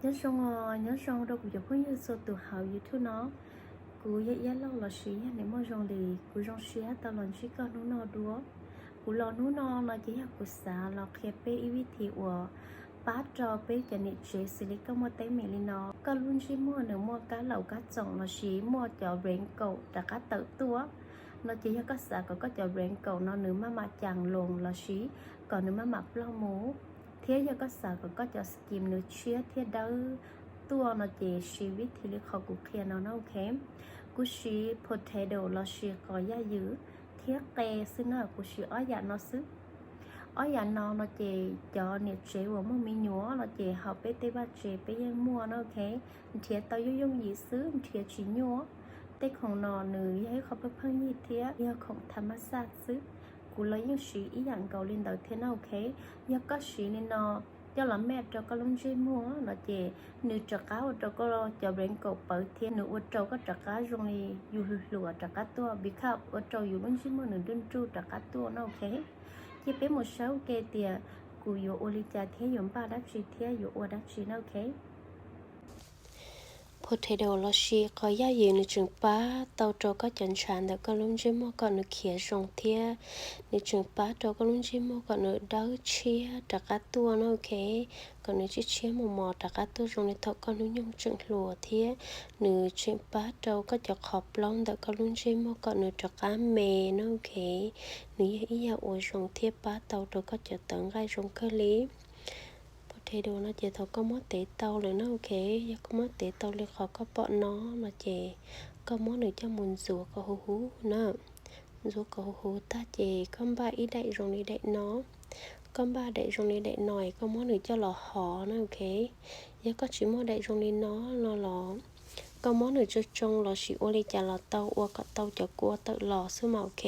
Nyob zoo, nyob zoo rau kuv cov phooj ywg txhua tus hauv YouTube no. Kuv yog Iab Lauj lossis yog Niam Muaj Zoo Lis, kuv zoo siab tau los ntsib koj hnub no dua. Kuv los hnub no no ces yog kuv xav los qhia peb ib vib thi uas pab rau peb cov niam tsev xws li koj muaj teeb meem li no, koj lub ntsej muag nws muaj kab laum kab txoom lossis muaj cov wrinkle rov qab tawm tuaj no ces yog koj xav kom koj cov wrinkle no nws maj mam caas loos lossis kom nws maj mam ploj mus, thiab yog koj xav kom koj cov skin nws tshiab thiab dawb tuaj no ces siv vib thi li qhov kuv qhia no na, ok. Kuv siv potato lossis qos yaj ywm thiab qe xwb na, kuv siv ob yam no xwb. Ob yam no no ces cov niam tsev uas muaj me nyuam no ces hauv peb tej vaj tsev peb yeej muaj na, ok. Nrhiav tau yooj yooj yim xwb, nrhiav tsis nyuaj. Tej khoom no nws yog ib qho pheej pheej yig thiab yog khoom tham mas xaj xwb. Kuv los yeej siv ib yam nkaus li ntawd thiab na, ok. Yog koj siv li no coj los maj rau koj lub ntsej muag no ces nws rov qab ua rau koj cov wrinkle pawv thiab nws ua rau koj rov qab zoo li yus hluas hluas rov qab tuaj, because ua rau yus lub ntsej muag nws nruj nruj rov qab tuaj na, ok. Ces peb mus saib ua ke tias kuv yuav ua li cas thiab yuav npaj dab tsi thiab yuav ua dab tsi na, ok. Potato lossis qos yaj ywm nws tseem pab tau rau koj cov ntshav ntawm koj lub ntsej muag kom nws khiav zoo thiab nws tseem pab rau koj lub ntsej muag kom nws dawb tshiab rov qab tuaj na, ok. Kom nws tshiab tshiab mos mos rov qab tuaj zoo li thaum koj hnub nyoog tseem hluas thiab nws tseem pab rau koj cov qhov plaub ntawm koj lub ntsej muag kom nws rov qab me na, ok. Nws yog ib yam uas zoo thiab pab tau rau koj cov tawv nqaij zoo kawg li. Potato no ces thaum koj muab tev tau lawm na, ok. Yog koj muab tev tau li qhov koj pom no no ces koj muab nws coj mus ntxuav kom huv huv na. Ntxuav kom huv huv tag ces koj npaj ib daim zoo li daim no. Koj npaj daim zoo li daim no es koj muab nws coj los hov na, ok. Yog koj tsis muaj daim zoo li no no los koj muab nws tsoo tsoo lossis ua li cas los tau, ua kom tau cov kua tawm los xwb mas, ok.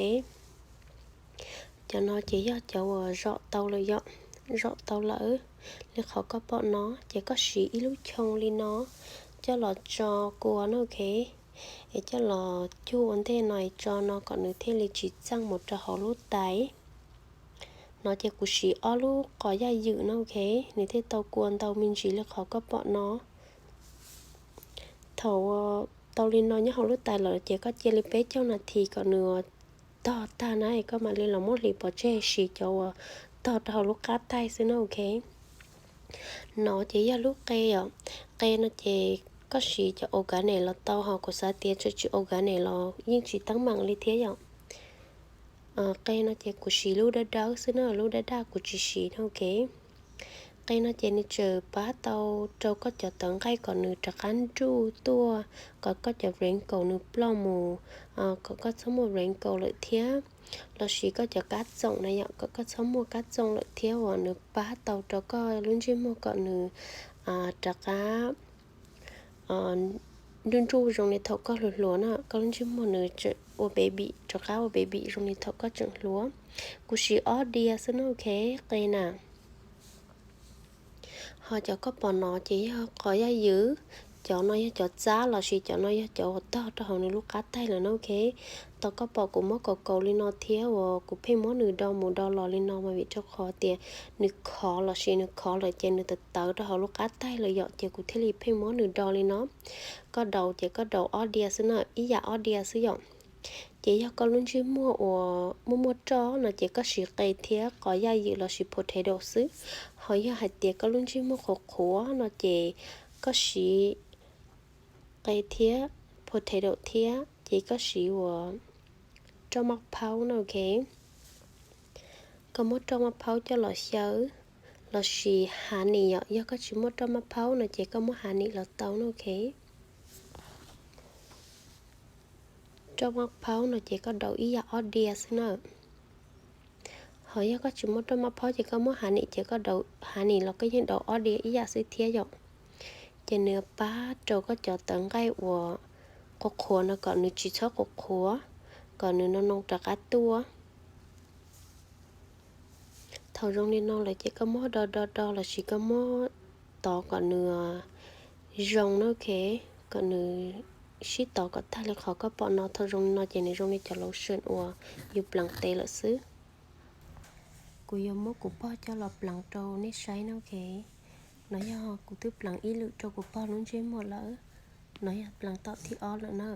Cov no ces yog cov uas zom tau lawm yom, zom tau lawm. Li qhov koj pom no ces koj siv ib lub choo li no coj los tso kua na, ok. Es coj los cug ua ntej no es tso no kom nws thiaj li tsis txeej mus rau hauv lub tais. No ces kuv siv ob lub qos yaj ywm no, ok, nws thiaj tau kua ntau me ntsis li qhov koj pom no. Thaum tau li no nyob hauv lub tais lawm ces koj cia li peb caug nas this kom nws tog tag na, koj mam li los muab hliv pov tseg siv cov uas tog rau hauv lub qab taig xwb na, ok. No ces yog lub qe os. Qe no ces koj siv cov organic los tau, ho kuv xav tias tseem tsis organic los yeej tsis teeb meem li thiab yom. Qe no ces kuv siv lub dawb dawb xwb na, lub daj daj kuv tsis siv na, ok. Qe no ces nws tseem pab tau rau koj cov tawv nqaij kom nws rov qab nruj tuaj, kom koj cov wrinkle nws ploj mus, kom koj txhob muaj wrinkle lawm thiab. Lossis koj cov kab txoom na yom, kom koj txhob muaj kab txoom lawm thiab uas nws pab tau rau koj lub ntsej muag kom nws rov qab nruj nruj zoo li thaum koj hluas hluas na, koj lub ntsej muag nws tseem ua baby, rov qab ua baby zoo li thaum koj tseem hluas. Kuv siv ob diav xwb na, ok, qe na. Ho cov koj pom no ces yog qos yaj ywm, cov no yog cov txab lossis cov no yog cov uas tog rau hauv nws lub qab taig lawm na, ok. Tau koj pom kuv muab kaus kaus li no thiab uas kuv pheej muab nws do mus do los li no mas vim rau qhov tias nws khov lossis nws khov lawm ces nws tawv tawv rau hauv lub qab taig lawm yom, ces kuv thiaj li pheej muab nws do li no. Koj daus ces koj daus ob diav xwb na, ib yam ob diav xwb yom. Ces yog koj lub ntsej muag uas muaj muaj roj no ces koj siv qe thiab qos yaj ywm lossis potato xwb. Ho yog hais tias koj lub ntsej muag qhuav qhuav no ces koj siv qe thiab potato thiab ces koj siv uas roj maj phaub na, ok. Koj muab roj maj phaub coj los xyaw lossis honey yom, yog koj tsis muaj roj maj phaub no ces koj muab honey los tau na, ok. Roj maj phaub no ces koj daus ib yam ob diav xwb na. Ho yog koj tsis muaj roj maj phaub ces koj muab honey ces koj daus honey los koj yeej daus ob diav ib yam xwb thiab yom. Ces nws pab rau koj cov tawv nqaij uas qhuav qhuav no kom nws tsis txhob qhuav qhuav, kom nws noo noo rov qab tuaj. Thaum zoo li no lawm ces koj muab do do do lossis koj muab tov kom nws zoo na, ok, kom nws sib tov kom tag li qhov koj pom no. Thaum zoo li no ces nws zoo li cov lotion uas yus pleev tes lawm xwb. Kuv yuav muab kuv pog coj los pleev rau nej saib na, ok. No yog kuv twb pleev ib lwm rau kuv pog lub ntsej muag lawm. No yog pleev tom thib ob lawm na.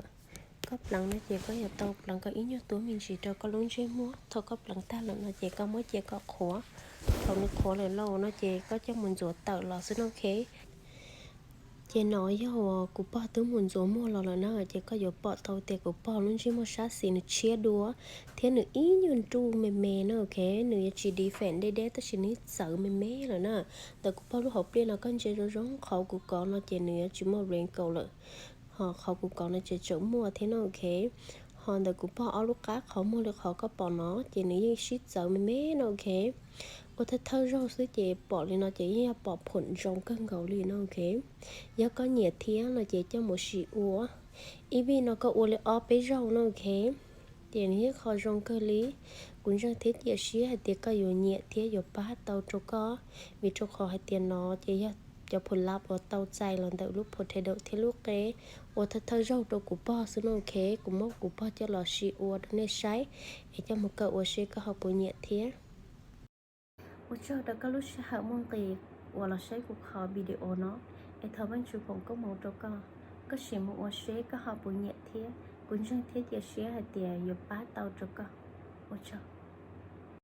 Koj pleev no ces koj yuav tau pleev kom ib nyuag tuab me ntsis rau koj lub ntsej muag. Thaum koj pleev tag lawm no ces koj muab cia kom qhuav. Thaum nws qhuav lawm lauj no ces koj coj mus ntxuav tawm los xwb no, ok. Ces no yog uas kuv pog twb mus ntxuav muag los lawm na, ces koj yuav pom tau tias kuv pog lub ntsej muag sab xis nws tshiab dua, thiab nws ib nyuag nruj me me na, ok. Nws yuav tsis defect deb deb tab sis nws txawv me me lawm na. Ntawm kuv pog lub hauv pliaj no koj ntsia zoo zoo qhov kuv kov no ces nws yuav tsis muaj wrinkle lawm. Ho qhov kuv kov no ces tseem muaj thiab no, ok. Ho ntawm kuv pog ob lub qab qhov muag li qhov koj pom no ces nws yeej sib txawv me me no, ok. Ua thawj thawj zaug xwb ces pom li no ces yeej yog pom phoom zoo kawg nkaus li no, ok. Yog koj nyiam thiab no ces coj mus sim ua. Ib vij no koj ua li ob peb zaug no, ok. Ces nws yeej qhov zoo kawg li. Kuv ntseeg thiab cia siab hais tias koj yuav nyiam thiab yuav pab tau rau koj, vim rau qhov hais tias no ces yog cov phoom lab uas tau txais los ntawm lub potato thiab lub qe. Ua thawj thawj zaug rau kuv pog xwb no, ok. Kuv muab kuv pog coj los sim ua rau nej saib, es coj mus kawm ua seb koj ho puas nyiam thiab. Ua tsaug rau koj lub sij hawm muaj nqis uas los saib kuv qhov video no, es thov Vajtswv foom koob hmoov rau koj, koj sim mus ua seb koj ho puas nyiam thiab. Kuv ntseeg thiab cia siab hais tias yuav pab tau rau koj. Ua tsaug.